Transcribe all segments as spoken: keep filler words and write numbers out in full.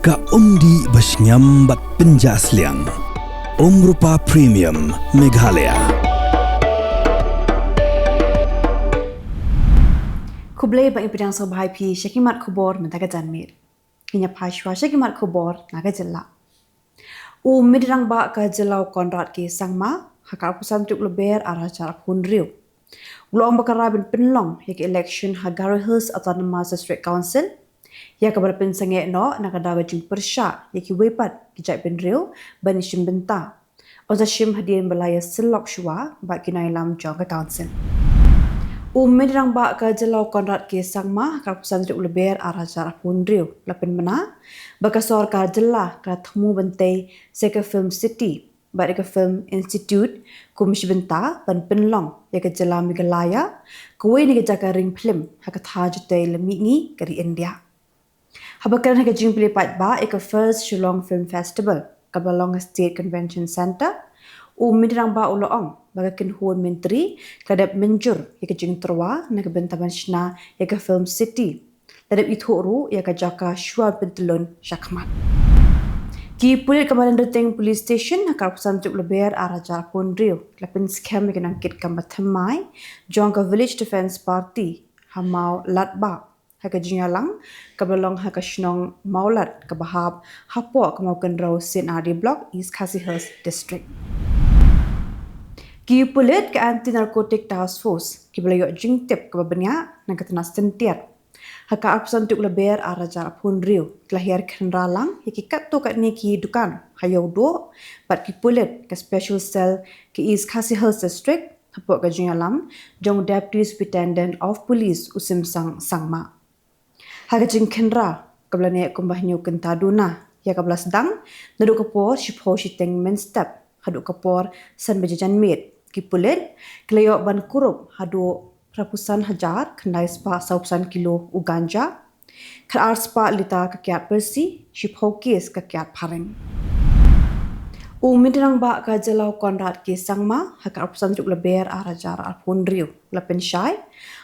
Ka umdih ba shngiam bad pynjah sliang. Umrupa Premium Meghalaya. Khublei bad ngi pdiang sngewbha ïa phi sha ki mat khubor mynta ka janmiet. Ngin ïa phai shuwa sha ki mat khubor na ka jylla. U Myntri Rangbah ka jylla u Conrad K Sangma, ha ka arphew san tarik u Lber ar hajar arphew hynriew, u la ong ba ka rai ban pynlong ïa ka election ha Garo Hills Autonomous District Council, ïa kaba la pynsangeh noh na ka daw ka jingpyrshah ïa kiwei pat ki jaitbynriew ban ïashim bynta, ynda shim hadien ba la ïasyllok shuwa bad ki nongïalam jong ka council. U Myntri Rangbah ka jylla u Conrad K Sangma, ha ka arphew san tarik u Lber ar hajar arphew hynriew, la pynbna ba ka sorkar jylla ka la thmu ban tei sa ïa ka Film City bad ïa ka Film Institute kum shi bynta ban pynlong ïa ka jylla Meghalaya kawei na ki jaka ring phlim ha ka thaiñ jutei la mihngi ka ri India. Haba kren ha ka jingplie paidbah ïa ka First Shillong Film Festival kaba la long ha State Convention Centre, u Myntri Rangbah u la ong ba ka kynhun myntri ka la dep mynjur ïa ka jingtyrwa na ka bynta ban shna ïa ka Film City. La dep ithuh ruh ïa ka jaka shuwa ban pyntyllun shakhmat. Ki pulit ka Madan Rting Police Station, ha ka arphew san tarik u Lber ar hajar arphew hynriew, la pynskhem ïa ki nongkitkam ba thymmai jong ka Village Defence Party ha Mawladbah, ha ka jingïalang kaba la long ha ka shnong Mawlad kaba hap hapoh ka Mawkynrew C and R D Block, East Khasi Hills District. Ki pulit ka Anti Narcotic Task Force kiba la ïoh jingtip kaba bniah na ka tnat Syntiat, ha ka arphew san tarik u Lber ar hajar arphew hynriew, ki la hiar khynra lang ïa ki katto katne ki dukan ha Ïewduh bad ki pulit ka Special Cell ka East Khasi Hills District, hapoh ka jingïalam jong Deputy Superintendent of Police u Simsang Sangma. Ha ka jingkhynra kaba la neh kumba hynñiew kynta duna, ïa kaba la sdang naduh ka por shiphew shiteng mynstep haduh ka por san baje janmiet, ki pulit ki la ïoh ban kurup haduh phra phew san hajar khyndai spah saw phew san kilo u ganja, khatar spah litar ka kiad pyrsi, shiphew case ka kiad phareng. U Myntri Rangbah ka jylla u Conrad K Sangma, ha ka arphew san tarik u Lber ar hajar arphew hynriew, la pynshai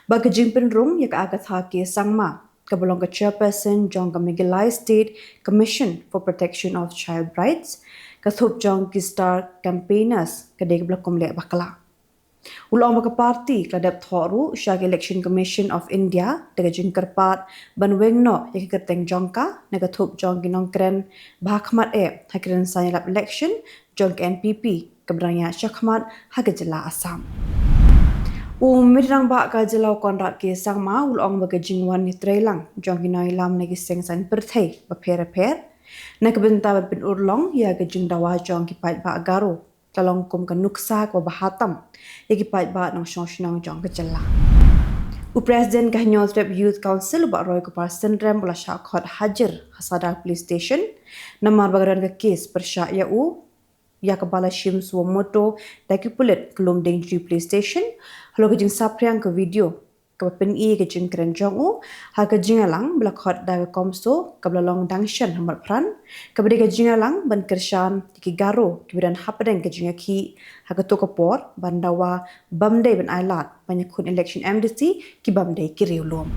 ba ka jingpynrung ïa ka Agatha K Sangma, kaba long ka chairperson jong ka Meghalaya State Commission for Protection of Child Rights, ka thup jong ki star campaigners, ka dei kaba la kum leh bakla. U la ong ba ka party ka la dep thoh ruh sha ka Election Commission of India da ka jingkyrpad ban weng noh ïa ka kyrteng jong ka na ka thup jong ki nongkren ba ha khmat eh ha ki rynsan ïalap election jong ka N P P kaba dang ïaid shakhmat ha ka jylla Assam. U Myntri Rangbah ka jylla u Conrad K Sangma u la ong ba ka jingwan ïatreilang jong ki nongïalam na ki seng saiñ pyrthei bapher bapher na ka bynta ban pynurlong ïa ka jingdawa jong ki paidbah Garo ka long kum ka nuksa kaba bha tam ïa ki paidbah nongshong shnong jong ka jylla. U President ka Hynñiewtrep Youth Council u Bah Roy Kupar Synrem u la shah khot hajir ha Sadar Police Station namar ba ka don ka case pyrshah ïa u, ïa kaba la shim suo moto da ki pulit ka Lumdiengjri Police Station halor ka jingsaphriang ka video kaba pyni ka jingkren jong u ha ka jingïalang ba la khot da ka CoMSO kaba la long dang shen ha Motphran, kaba dei ka jingïalang ban kyrshan ïa ki Garo kiba don hapdeng ka jingïakhih ha kato ka por ban dawa bym dei ban ailad ban ïakhun election M D C ki bym dei ki riewlum.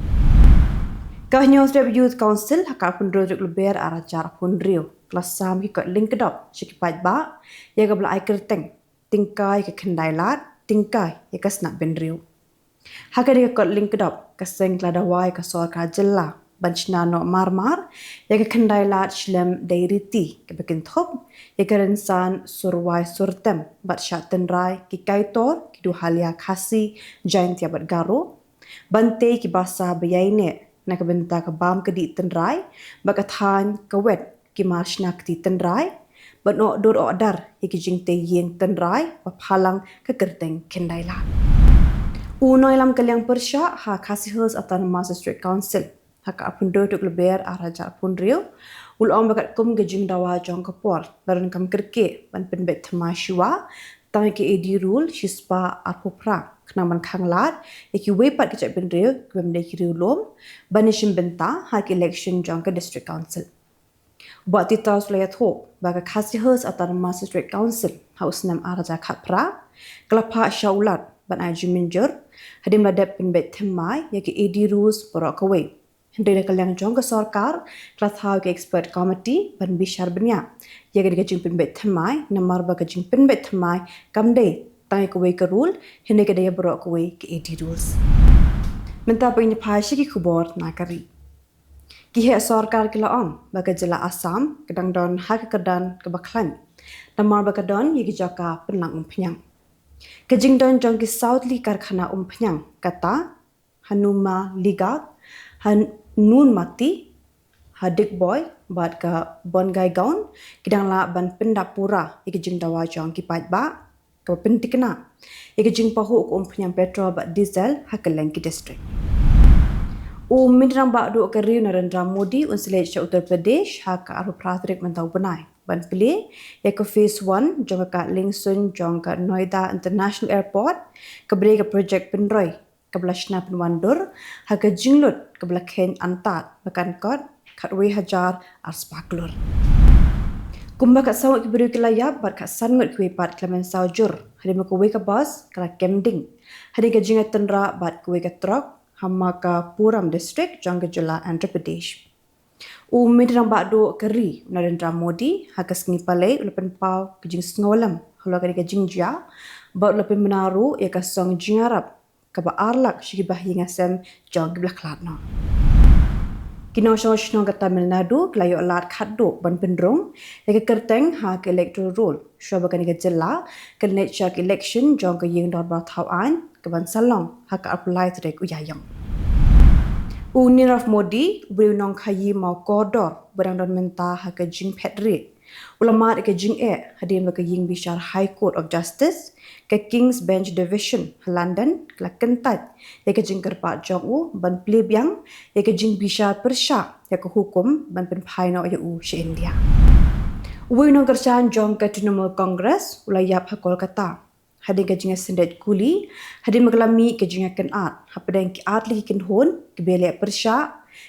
Ka Hynñiewtrep Youth Council ha ka arphew hynriew tarik u Lber ar hajar arphew hynriew ka la sam ki kot lyngkdop sha ki paidbah ïa kaba la ai kyrteng Tyngkai ïa ka khyndai lad, tyngkai ïa ka snap bynriew. Ha kane ka kot lyngkdop, ka seng ka la dawa ïa ka sorkar jylla ban shna noh mar mar ïa ka khyndai lad shlem dei riti kaba kynthup ïa ka rynsan sur rwai sur tem bad shah tynrai ki Kaitor, ki Duhalia Khasi, Jaintia bad Garo, ban tei ki basa ba ïaineh na ka bynta ka bam kdih tynrai bad ka thaiñ ka wet ki mar shna kti tynrai, ban noh dur oh dar ïa ki jingtei ïing tynrai ba phalang ka kyrteng khyndai lad. U nongïalam ka liang pyrshah ha Khasi Hills Autonomous District Council ha ka arphew hynriew tarik u Lber ar hajar arphew hynriew u la ong ba katkum ka jingdawa jong ka por la donkam kyrkieh ban pynbeit thymmai shuwa tang ïa ka A D Rule shispah arphew phra khnang ban khanglad ïa kiwei pat ki jaitbynriew kiba ym dei ki riewlum ban ïashim bynta ha ka election jong ka District Council. U Bah Titus u la ïathuh ba ka Khasi Hills Autonomous District Council ha u snem ar hajar khatphra ka la phah sha u Lat ban ai jingmynjur hadien ba la dep pynbeit thymmai ïa ka A D Rules baroh kawei. Hynrei na ka liang jong ka sorkar ka la thaw ïa ka expert committee ban bishar bniah ïa kane ka jingpynbeit thymmai, namar ba ka jingpynbeit thymmai kam dei tang ïa kawei ka rule, hynrei ka dei ïa baroh kawei ka eighty rules. Mynta pat ngin ïa phai sha ki khubor na ka ri. Ki heh sorkar ki la ong ba ka jylla Assam ka dang don ha ka kyrdan kaba khlaiñ, namar ba ka don ïa ki jaka pynlang umphniang. Ka jingdon jong ki saw tylli ki karkhana umphniang kata ha Numaligarh, ha Nunmati, ha Diboi bad ka Bongaigaon ki dang lah ban pyndap pura ïa ka jingdawa jong ki paidbah kaba pynthikna ïa ka jingpahuh ka umphniang petrol bad diesel ha kylleng ki district. U Myntri Rangbah Duh ka ri u Narendra Modi un sa leit sha Uttar Pradesh ha ka arphew phra tarik mynta u bnai ban plie ïa ka phase one jong ka kad liengsuiñ jong ka Noida International Airport, kaba dei ka project pynroi kaba la shna pynwandur ha ka jinglut kaba la kheiñ antad ba kan kot khatwei hajar ar spah klur. Kumba khatsaw ngut ki briew ki la ïap bad khatsan ngut kiwei pat ki la mynsaw jur hadien ba kawei ka bus ka la kem ding hadien ka jingïatynrah bad kawei ka trok ha Markapuram district jong ka jylla Andhra Pradesh. U Myntri Rangbah Duh ka ri u Narendra Modi ha ka sngi Palei u la pynpaw ka jingsngewlem halor kane ka jingjia bad u la pynbna ruh ïa ka song jingïarap kaba ar lak sha ki bahaïing hasem jong kiba la khlad noh. Ki nongshong shnong ka Tamil Nadu ki la ïoh lad khatduh ban pynrung ïa ka kyrteng ha ka electoral roll shuwa ba kane ka jylla kan leit sha ka election jong ka ïing dorbar thaw aiñ kaban sa long ha ka arphew lai tarik u Ïaïong. U Nirav Modi, u briew nongkhaïi maw kordor ba dang don mynta ha ka jingphet rieh, u la mad ïa ka jingeh hadien ba ka ïing bishar High Court of Justice, ka King's Bench Division ha London ka la kyntait ïa ka jingkyrpad jong u ban plie biang ïa ka jingbishar pyrshah ïa ka hukum ban pynphai noh ïa u sha India. Uwei u nongkyrshan jong ka Trinamool Congress u la ïap ha Kolkata hadien ka jingïasyndit kuli hadien ba ka la mih ka jingïakynad hapdeng ki artylli ki kynhun kiba ïaleh pyrshah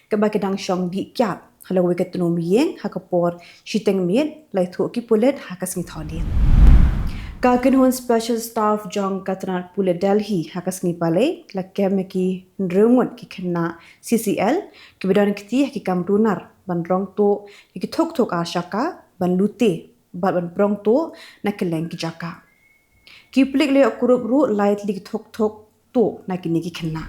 kaba ki dang shong dih kiad ha la kawei ka tnum ïing ha ka por shiteng miet, la ïathuh ki pulit ha ka sngi Thohdieng. Ka kynhun Special Staff jong ka tnat pulit Delhi ha ka sngi Palei ka la kem ïa ki hynriew ngut ki khynnah C C L kiba don kti ha ki kam runar ban rong tuh ïa ki thuk thuk ar shaka ban lute bad ban prong tuh na kylleng ki jaka. Ki pulit la ïoh kurup ruh lai tylli ki thuk thuk tuh na kine ki khynnah.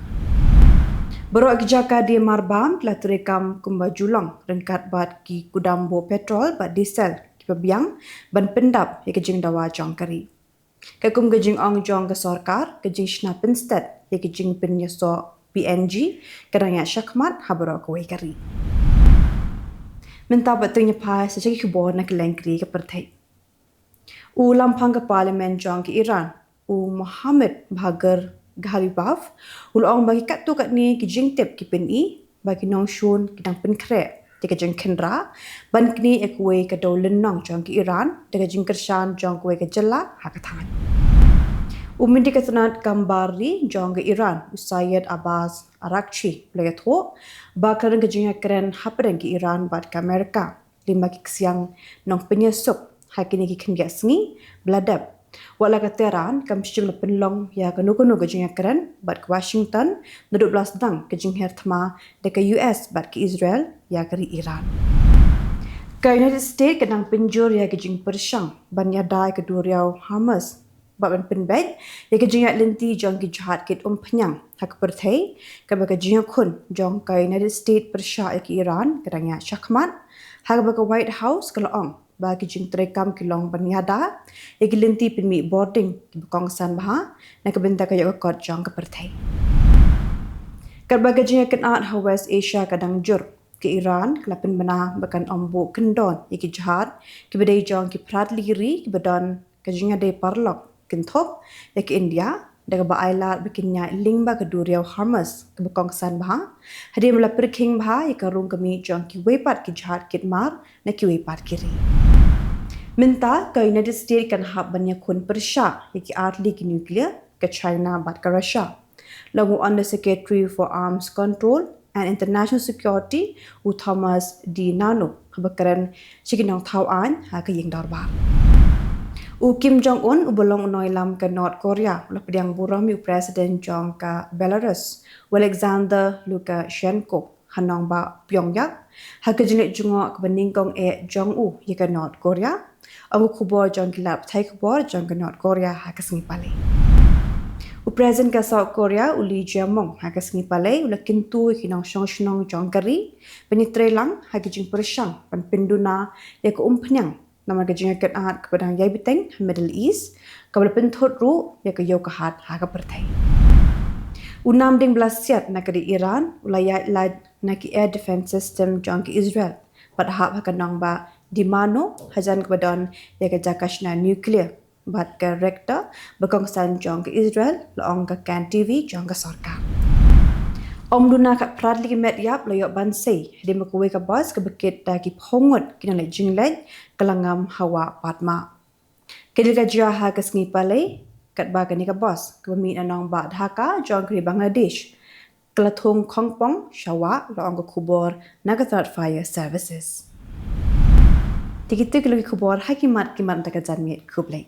Baroh ki jaka die marbam ki la treikam kumba ju long ryngkat bad ki kudam buh petrol bad diesel kiba biang ban pyndap ïa ka jingdawa jong ka ri. Katkum ka jingong jong ka sorkar, ka jingshna pynstet ïa ka jingpynïasoh P N G ka dang ïaid shakhmat ha baroh kawei ka ri. Mynta pat to ngin ïa phai sha ki khubor na kylleng ka ri ka pyrthei. U lamphang ka Parliament jong ka Iran, u Mohammad Bagher Ghalibaf, u la ong ba ki katto katne ki jingtip ki pyni ba ki nongshun ki dang pynkhreh ïa ka jingkhynra ban knieh ïa kawei ka dewlynnong jong ka Iran da ka jingkyrshan jong kawei ka jylla ha ka thaiñ. U myntri ka tnat kam bar ri jong ka Iran, u Syed Abbas Araghchi, u la ïathuh ba ka don ka jingïakren hapdeng ka Iran bad ka Amerika lyngba ki ksiang nongpynïasuk ha kine ki khyndiat sngi ba la dep. Wat la ka Tehran kam shym la pynlong ïa kano kano ka jingïakren bad ka Washington naduh ba la sdang ka jingher thma da ka U S bad ka Israel ïa ka ri Iran. Ka United States ka dang pynjur ïa ka jingpyrshang ban ïada ïa ka duriaw Hormuz bad ban pynbeit ïa ka jingïaid lynti jong ki jahaj kit umphniang ha ka pyrthei, kaba ka jingïakhun jong ka United States pyrshah ïa ka Iran ka dang ïaid shakhmat, ha kaba ka White House ka la ong ba ki jingtreikam ki long ban ïada ïa ki lynti pynmih bording kiba kongsan bha na ka bynta ka ïoh ka kot jong ka pyrthei. Katba ka jingïakynad ha West Asia ka dang jur, ka Iran ka la pynbna ba kan ym buh kyndon ïa ki jahaj kiba dei jong ki phra tylli ki ri kiba don ka jingïadei paralok kynthup ïa ka India, da kaba ai lad ba kin ïaid lyngba ka duriaw Hormuz kaba kongsan bha, hadien ba la pyrkhing bha ïa ka rung ka miej jong kiwei pat ki jahaj kit mar na kiwei pat ki ri. Mynta ka United States kan hap ban ïakhun pyrshah ïa ki artylli ki nuclear, ka China bad ka Russia. Long u Under Secretary for Arms Control and International Security, u Thomas DiNanno, haba kren sha ki nongthaw aiñ ha ka ïing dorbar. U Kim Jong Un, uba long u nongïalam ka North Korea, u la pdiang burom ïa u President jong ka Belarus, u Alexander Lukashenko, ha nongbah Pyongyang ha ka jingleit jngoh kaba nyngkong eh jong u ïa ka North Korea, ong ka khubor jong ki lad pathai khubor jong ka North Korea ha ka sngi Palei. U President ka South Korea u Lee Jae-myung ha ka sngi Palei u la kyntu ïa ki nongshong shnong jong ka ri ban ïatreilang ha ki jingpyrshang ban pynduna ïa ka umphniang namar ka jingïakynad kaba dang ïai bteng ha Middle East, kaba la pynthut ruh ïa ka ïew ka hat ha ka pyrthei. U namding ba la siat na ka ri Iran u la ïaid lait na ki air defense system jong ka Israel bad hap ha ka nongbah Dimano hajan kaba don ïa ka jaka shna nuclear bad ka reactor ba kongsan jong ka Israel, la ong ka CAN TV jong ka sorkar. Ym duna khatphra tylli ki met ïap la ïoh ban sei hadien ba kawei ka bus kaba kit da ki phew ngut ki nongleit jingleit ka la ngam ha wah Padma. Ka dei ka jia ha ka sngi Palei katba kane ka bus kaba mih na nongbah Dhaka jong ka ri Bangladesh ka la thung khongpong sha wah, la ong ka khubor na ka tnad Fire Services. Te kito ki long ki khubor ha ki mat ki mat mynta ka janmiet. Khublei.